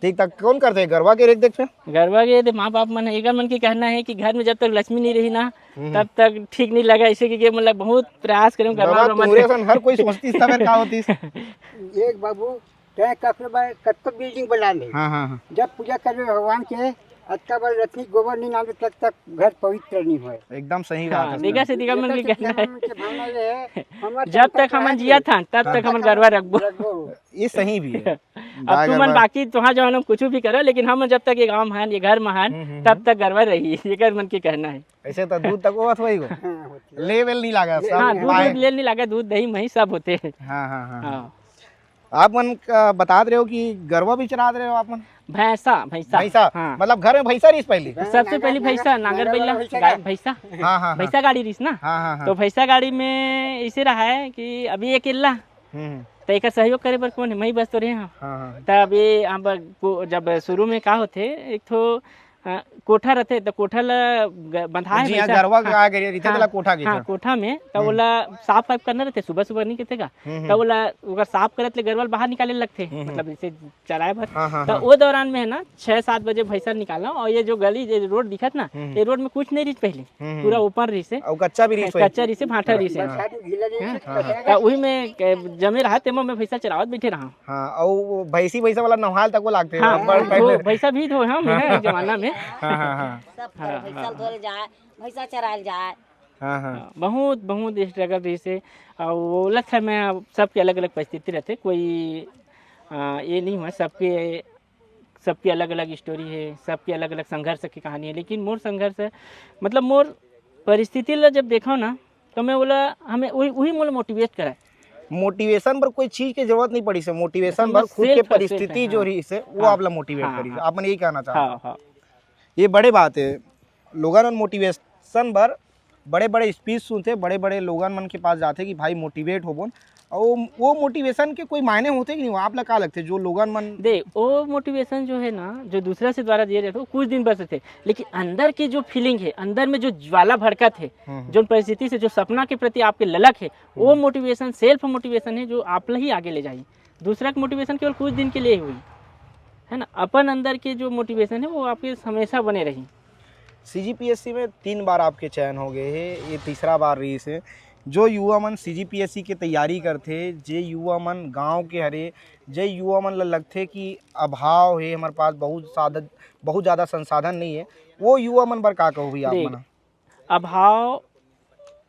ठीक ठाक, कौन करथे गरवा के रेख देख पे? गरवा के दे माँ बाप मन, एकर मन के कहना हे कि घर में जब तक लक्ष्मी नहीं रही ना, हम्म। तब तक ठीक नहीं लगा। ऐसे कि, कि मतलब बहुत प्रयास करेंव गरवा गरवा उरवा मत तुमरे कर। असन हर कोई सोचतिस त फेर का होतिस? एक बाबू, तैं कखरो बर कतको बिल्डिंग बना ले। हाँ, हाँ, हाँ। जब पूजा करबे भगवान के, अतका बर रत्नी गोबर नहीं लानबे, तब तक घर पवित्र नहीं होय। एकदम सही बात हाँ, हे। देखा से देखा मन के कहना हे। हमन के भावना ये हे, हमर जब तक हमन जियत हन, तब हाँ। तक हमन गरवा रखबो। रखबो। ये सही भी हे। अब गाय तुमन गरवा। बाकी तुहाँ जो हम कुछ भी करो, लेकिन हम जब तक ये गाँव में हन, ये घर में हन, हम्म, हम्म, तब हम्म। तक गरवा रही, एकर मन के कहना हे। ऐसे तो दूध तक वो अथवा ही को। हाँ, होती है। ले वेल नहीं लागा, ले, सब हाँ, दूध, बाय। दूध ले नहीं लागा, दूध, दही, मही सब होथे। हाँ, हाँ, हाँ, हाँ। हाँ। आप मन का बतात रहे हो कि गरवा भी चरात रहे हो आप मन? भैंसा, भैंसा। भैंसा? हाँ। मतलब घर में भैंसा रहिस पहली? सबसे पहली भैंसा, नांगर बैला, भैंसा। हाँ, हाँ, हाँ। भैंसा गाड़ी रहिस ना? हाँ, हाँ, हाँ। तो भैंसा गाड़ी में ऐसे रहा है कि अभी अकेला, हम्म। त एकर सहयोग करे बर कोन हे? मई बस तो रहे हँव। हाँ, हाँ। त अभी अब को-, जब शुरू में का होथे, एक ठो, अ, कोठा रथे, त कोठा ल ग-, बंधा हे जी, हाँ, भैंसा। गरवा हाँ। आ गए रहिथे, हाँ, तेला कोठा हाँ, कहिथे। कोठा में, त हम्म। ओला साफ वाफ करना रथे, सुबह सुबह नहीं कहिथे का? हम्म, त हम्म। ओला, ओकर साफ करत ले गरवा ल बाहर निकाले लगथे, हम्म, हम्म। मतलब जैसे चराए बर। हाँ, हाँ, त हाँ। वो दौरान में है ना, छह सात बजे भैंसा निकालना, और ये जो गली, ये रोड दिखत ना, हम्म। ये रोड में कुछ नहीं रहिस पहले, हम्म। पूरा open रहिस हे। और कच्चा भी रहिस हाँ, होही। कच्चा रहिस हे, भाटा रहिस हे। हाँ। हाँ, हाँ। त उही में के-, जमे रहा, तेमा में भैंसा चरावत बैठे रहा। हाँ, और वो भैंसी, भैंसा वाला नहाल तक वो लागथे, हाँ, बड़ धो-, पहले। भैंसा भी धो, हाँ, हाँ। है जमाना में। हाँ, हाँ, हाँ। सब हाँ, भैंसा हाँ। धोल जाए, भैंसा चराल जाए। हाँ, हाँ। हाँ, बहुत, बहुत struggle रहिस हे। और वो अलग समय अब सबके अलग-अलग परिस्थिति रहिथे, कोई, अ, ये नहीं हुआ, सबके, सबके अलग-अलग story हे, सबके अलग-अलग संघर्ष की कहानी हे, लेकिन मोर संघर्ष, मतलब मोर परिस्थिति ला जब देखव ना, तो मैं बोला, हमें वही, वही मोला motivate करे। Motivation बर कोई चीज के जरूरत नहीं पड़िस हे, motivation बर मतलब खुद के self, self, परिस्थिति जो हाँ। रहिस हे, वो हाँ। आप ला motivate हाँ, करिस हे। हाँ। आप मन यही कहना चाहत हाँ, हो। हाँ। ये बड़े बात हे, लोगन मन motivation बर बड़े-बड़े speech सुनथे, बड़े-बड़े लोगन मन के पास जाथे कि भाई motivate होबोन, अउ वो motivation के कोई मायने होथे कि नहीं? आप ला का लगथे जो लोगन मन दे, वो motivation जो है ना, जो दूसरा से द्वारा दिया जाता है, वो कुछ दिन बस होथे, लेकिन अंदर की जो feeling है, अंदर में जो ज्वाला भड़कत है, हम्म, हम्म। जो परिस्थिति से, जो सपना के प्रति आपके ललक है, वो हम्म। Motivation, self motivation है जो आप ला ही आगे ले जाही। दूसरा के motivation केवल कुछ दिन के लिए ही होही, है ना? अपन अंदर के जो motivation है वो आपके हमेशा बने रही। सीजीपीएससी में तीन बार आपके चयन हो गए हे, ये तीसरा बार रहिस हे। जो युवा मन सीजीपीएससी के तैयारी करथे, जे युवा मन गांव के हरे, जे युवा मन ल लगथे कि अभाव हे, हमर पास बहुत साधन, बहुत ज्यादा संसाधन नहीं है, वो युवा मन बर का कहोही आप देख, मन? अभाव,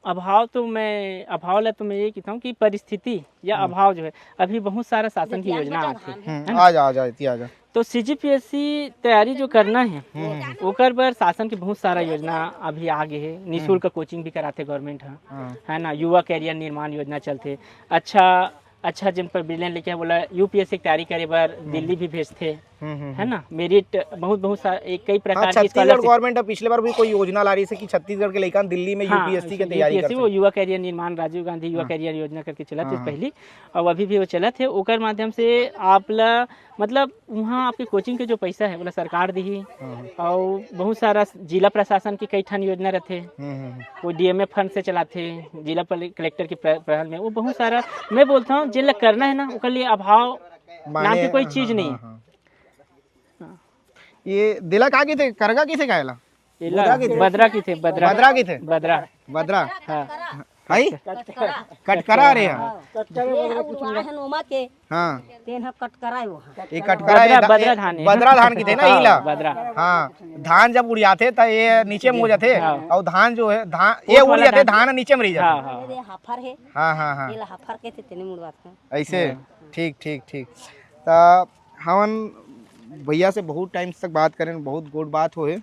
अभाव तो मैं, अभाव ला तो मैं ये कहता हूँ कि परिस्थिति या हम्म। अभाव जो है, अभी बहुत सारा शासन की योजना आती है, हम्म, है ना? आ जा, आ जा, इतनी आ जा। तो सीजीपीएससी तैयारी जो करना है, हम्म, हम्म। ओकर बर शासन की बहुत सारा योजना अभी आ गए है। निःशुल्क हम्म। Coaching भी कराथे government ह, हाँ। है ना? युवा career निर्माण योजना चलथे। अच्छा, अच्छा जिन पर brilliant लइका बोला यूपीएससी की तैयारी करे बर हम्म। दिल्ली भी भेजथे। हम्म, हम्म, है हम्म। ना, मेरिट बहुत, बहुत सा-, एक कई हाँ, प्रकार की छत्तीसगढ़ स्कॉलरशिप। गवर्नमेंट अब पिछले बार भी कोई योजना ला रही है कि छत्तीसगढ़ के लइका दिल्ली में हाँ, यूपीएससी के तैयारी कर यूपीएससी, वो सके। युवा करियर निर्माण, राजीव गांधी युवा हाँ। करियर योजना करके चलत हाँ, रहिस हाँ। पहली, और अभी भी वो चलत है। ओकर माध्यम से आप ला, मतलब, वहाँ आपके कोचिंग के जो पैसा है, वो ला सरकार दिही। हाँ, हाँ। और बहुत सारा जिला प्रशासन की कई ठन योजना रहते, हम्म, हम्म, हम्म। वो डीएमएफ फंड से चलाते, जिला पल-, कलेक्टर के प्र-, पहल में, वो बहुत सारा, मैं बोलता हूँ, जिन ला करना है ना, ओकर लिए अभाव नाम माने, की कोई चीज हाँ, नहीं। हाँ, हाँ। हाँ। ये दिला का की थे, करगा की थे कायला? एला बदरा की थे। बदरा की थे, बदरा। बदरा की थे? बदरा। बदरा। हाँ। हाई? कटकरा रे, हाँ। हाँ। कटकरा है वो, हाँ। ये कटकरा है, बदरा, धा-, बदरा ये धान है। बदरा धान की थे ना, हाँ, ईला? बदरा। हाँ, धान जब उड़ियाथे त ये नीचे में हो जाते, हाँ। और धान जो है, धान, ये कोट वाला उड़ियाथे, धान। धान नीचे में रह जाते। हाँ, हाँ। ये हाफर है। हाँ, हाँ, हाँ। ये ला हाफर के थे, तेने मुड़वा था। ऐसे? हाँ। ठीक, ठीक, ठीक। त हमन भैया से बहुत टाइम तक बात करें, बहुत गोठ बात होए।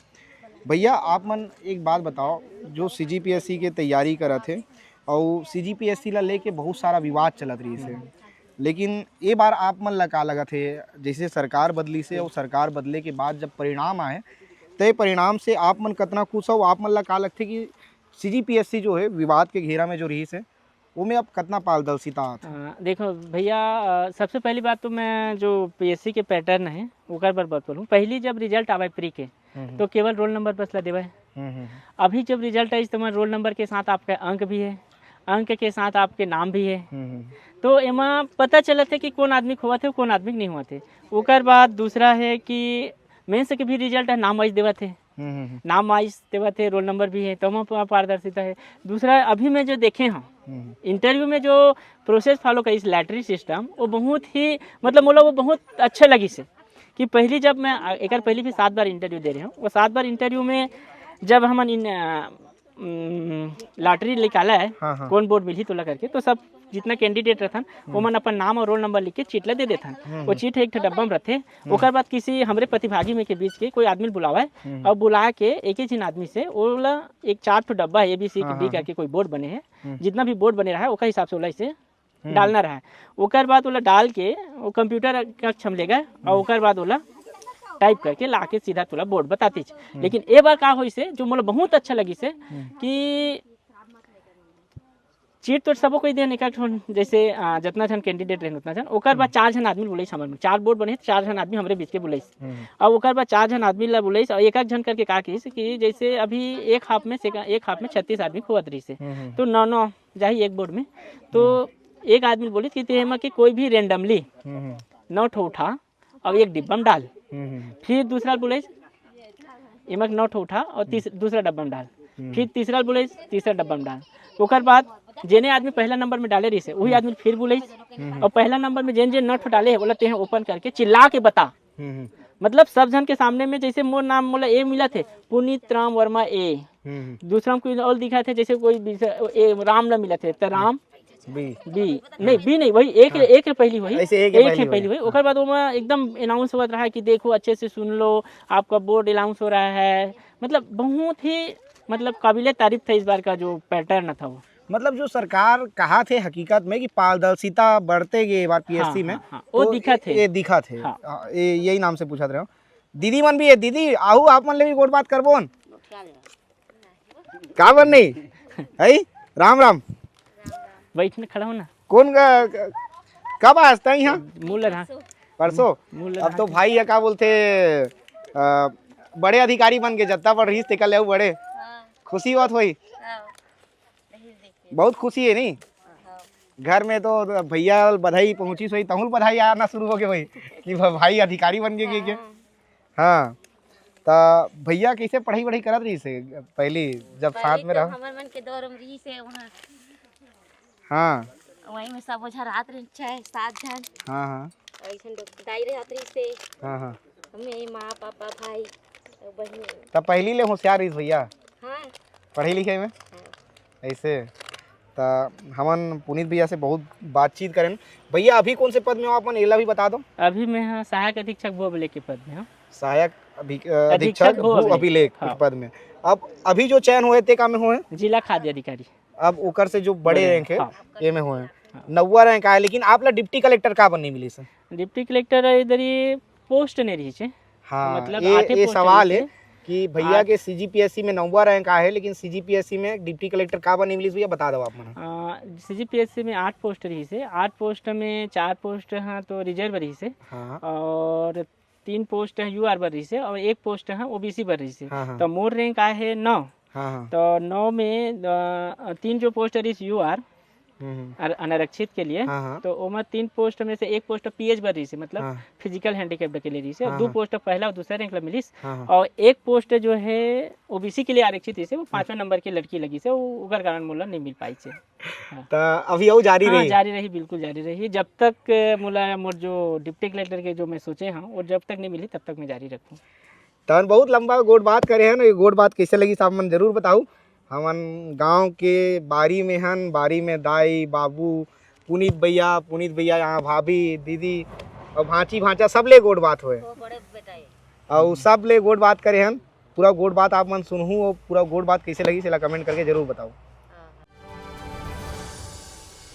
भैया, आप मन एक बात बताओ, जो सीजीपीएससी के तैयारी करत हे, और सीजीपीएससी ला लेके बहुत सारा विवाद चलत रहिस हे, लेकिन ये बार आप मन ला का लगत हे, जैसे सरकार बदलिस हे और सरकार बदले के बाद जब परिणाम आए, ते परिणाम से आप मन कतना खुश हो? आप मन ला का लगथे कि सीजीपीएससी जो है विवाद के घेरा में जो रहिस हे, ओमे अब कतना पारदर्शिता आत हे? अ, देखो भैया, अ, सबसे पहली बात तो मैं जो पीएससी के पैटर्न है, ओकर बर बात बोलूँ। पहली जब रिजल्ट आवे प्री के, हम्म, हम्म। तो केवल रोल नंबर बस ला देवे। हम्म, हम्म, हम्म। अभी जब रिजल्ट आइस, तो मैं रोल नंबर के साथ आपका अंक भी है, अंक के साथ आपके नाम भी है। हम्म, हम्म। तो एमा पता चलत है कि कौन आदमी के होवत है, कौन आदमी के नहीं होवत है। ओकर बाद दूसरा है कि मेंस के भी रिजल्ट है, नाम वाइज देवत है। हम्म, हम्म, हम्म। नाम वाइज देवत हे, रोल नंबर भी है, तो ओमा पा-, पारदर्शिता है। दूसरा, अभी मैं जो देखे हूँ, हम्म। इंटरव्यू में जो प्रोसेस फॉलो करिस लैटरी सिस्टम, वो बहुत ही, मतलब, मोला वो बहुत अच्छा लगिस हे कि पहली जब मैं, अ, एकर पहली भी सात बार इंटरव्यू दे रहे हूँ, वो सात बार इंटरव्यू में जब हमन इन, अ, उम, लॉटरी निकाला है, हाँ, हाँ। कौन बोर्ड मिलही तोला करके, तो सब जितना कैंडिडेट रहथन, हम्म। ओमन अपन नाम और रोल नंबर लिख के चीट ला दे देथन। हम्म, वो हम्म। चीट एक ठो डब्बा में रथे। हम्म। ओकर बाद किसी हमरे प्रतिभागी में के बीच के कोई आदमी ल बुलावे हम्म। और बुला के एक ही झिन आदमी से ओला एक चार ठो डब्बा है, ए बी सी हाँ, डी हाँ, करके कोई बोर्ड बने है, हम्म। जितना भी बोर्ड बने रहा है, ओकर हिसाब से ओला इसे हम्म। डालना रहा है। ओकर बाद ओला डाल के वो कंप्यूटर कक्ष हम ले गए और हम्म। ओकर बाद ओला टाइप करके ला के सीधा तोला बोर्ड बतातीच। हम्म। लेकिन ए बार का होइस हे, जो मोला बहुत अच्छा लगिस हे हम्म। कि चीट तो सबो कोई देन, एक एक ठन, जैसे, आ, जितना झन कैंडिडेट रहे उतना झन, ओकर बाद हम्म। चार झन आदमी बुलाइस हमर में, चार बोर्ड बने, चार झन आदमी हमरे बीच के बुलाइस। हम्म। अब ओकर बाद चार झन आदमी ला बुलाइस और एक एक झन करके का कहिस कि जैसे अभी एक हाफ में से, एक हाफ में छत्तीस आदमी खोवत रहिस हे, हम्म, हम्म। तो नौ नौ जाही एक बोर्ड में, तो हम्म। एक आदमी बोलिस कि ते एमा के कोई भी रेंडमली हम्म, हम्म। नौ ठो उठा और एक डिब्बा में डाल। हम्म, हम्म। फिर दूसरा बोलिस, एमा के नौ ठो उठा और तीस-, हम्म। दूसरा डब्बा में डाल। हम्म। फिर तीसरा बोलिस, तीसरा डब्बा में डाल। ओकर बाद जेने आदमी पहला नंबर में डाले रहिस हे, वही हम्म। आदमी फिर बोलिस, हम्म। और पहला नंबर में जेन जेन नौ ठो डाले हे, ओला तेह ओपन करके चिल्ला के बता। हम्म, हम्म। मतलब, सब झन के सामने में, जैसे मोर नाम, मोला ए मिलत हे, पुनीत राम वर्मा ए। हम्म, हम्म। दूसरा में कोई और दिखत हे, जैसे कोई बीस-, ए, राम ला मिलत हे, त राम बी। बी, नहीं, बी नहीं, वही एक, हाँ। एक के पहली वही, ऐसे एक के एक पहली के पहली वही। वही। ओकर बाद ओमा एकदम अनाउंस होवत रहा कि देखो, अच्छे से सुन लो, आपका बोर्ड अनाउंस हो रहा है। मतलब, बहुत ही, मतलब, काबिले तारीफ था इस बार का जो पैटर्न था वो। मतलब, जो सरकार कहा थे हकीकत में कि पारदर्शिता बढ़ते गे ए बार पीएससी हाँ, में, हाँ, हाँ, वो तो दिखत हे। ये दिखत हे। हाँ। हाँ, ये, यही नाम से पूछत रहे हो। दीदी मन भी है, दीदी, आहू आप मन ले भी गोठ बात करबोन। का बर नहीं? है? राम, राम। बैठ ने खड़ा हो ना। कौन का, कब आज तई यहाँ? मूल रहा। परसों? मूल अब तो रहा। भाई ये का बोलते, अ, बड़े अधिकारी बन के जत्ता पढ़ रही तेकर ले बड़े। हाँ। खुशी बात होई। हाँ। बहुत खुशी है नहीं? हाँ। घर में तो भैया बधाई पहुँची सोई, तहुल बधाई आना शुरू हो गए भाई कि भ-, भाई अधिकारी बन गए के, के? हाँ। हाँ, त भैया कैसे पढ़ाई वढ़ाई करत रहिस हे पहली, जब पहली साथ में तो रहा? हमर मन के दौर में रहिस हे वहाँ। हाँ। वहीं में सब ओझा रात रहे, छह सात झन। हाँ, हाँ। ऐसन दो-, दाई रहत रहिस हे। हाँ, हाँ। हमें माँ, पापा, भाई, बहन। त पहली ले होशियार रहिस भैया? हाँ। पढ़े लिखे में? हाँ। ऐसे त हमन पुनीत भैया से बहुत बातचीत करेन। भैया, अभी कौन से पद में हो आप मन, एला भी बता दो। अभी मैं, हाँ, सहायक अधीक्षक भू अभिलेख के पद में हूँ। सहायक अभी, अ, अधीक्षक अधीक्षक भू भू अभिलेख। अभिलेख हाँ। पद में। अब अभी जो चयन होए, ते का में होए? जिला खाद्य अधिकारी। अब ओकर से जो बड़े बड़े, रैंक हे, हाँ। ए में होए। हाँ। नौवा रैंक आए, लेकिन आप ला डिप्टी कलेक्टर का बर नहीं मिलिस हे? डिप्टी कलेक्टर इधर ही पोस्ट नहीं रहिस हे। हाँ, मतलब ये आठे ये पोस्ट सवाल रहिस है हे। कि भैया आठ- के सीजीपीएससी में नौवा रैंक आए हे, लेकिन सीजीपीएससी में डिप्टी कलेक्टर काबर नहीं मिलिस भैया, बता दो आप मन। सीजीपीएससी में आठ पोस्ट रहिस हे। आठ पोस्ट में चार पोस्ट ह तो रिजर्व रहिस हे हाँ और तीन पोस्ट ह यूआर बर रहिस हे और एक पोस्ट ह ओबीसी बर रहिस हे। हाँ हाँ तो मोर रैंक आए हे नौ। हाँ हाँ तो नौ में अ, तीन जो पोस्ट रहिस यूआर हम्म, हम्म, अर- अनारक्षित के लिए, हाँ हाँ तो ओमा तीन पोस्ट में से एक पोस्ट पीएच बर रहिस हे, मतलब हाँ फिजिकल हैंडीकैप्ड के लिए रहिस हे। हाँ, दो हाँ। पोस्ट, पहला और दूसरा रैंक ला मिलिस हाँ हाँ और एक पोस्ट जो है ओबीसी के लिए आरक्षित रहिस हे, वो पांचवा नंबर की लड़की लगिस हे, वो ओकर कारण मोला नहीं मिल पाइस हे। तो अभी अउ जारी हाँ, रही। जारी रही, बिल्कुल जारी रही। जब तक अ, मोला मोर जो डिप्टी कलेक्टर के जो मैं सोचे हूँ, वो जब तक नहीं मिली तब तक मैं जारी रखूँ। तहन बहुत लंबा गोठ बात करे हन, ये गोठ बात कैसे लगिस आप मन जरूर बताऊ। हमन गांव के बारी में हन, बारी में दाई बाबू, पुनीत भैया, पुनीत भैया यहाँ भाभी दीदी और भांची भांचा सब ले गोठ बात होए वो बड़े बेटा है। और सब ले गोठ बात करे हन। पूरा गोठ बात आप मन सुनहू और पूरा गोठ बात कैसे लगिस एला कमेंट करके जरूर बताऊ।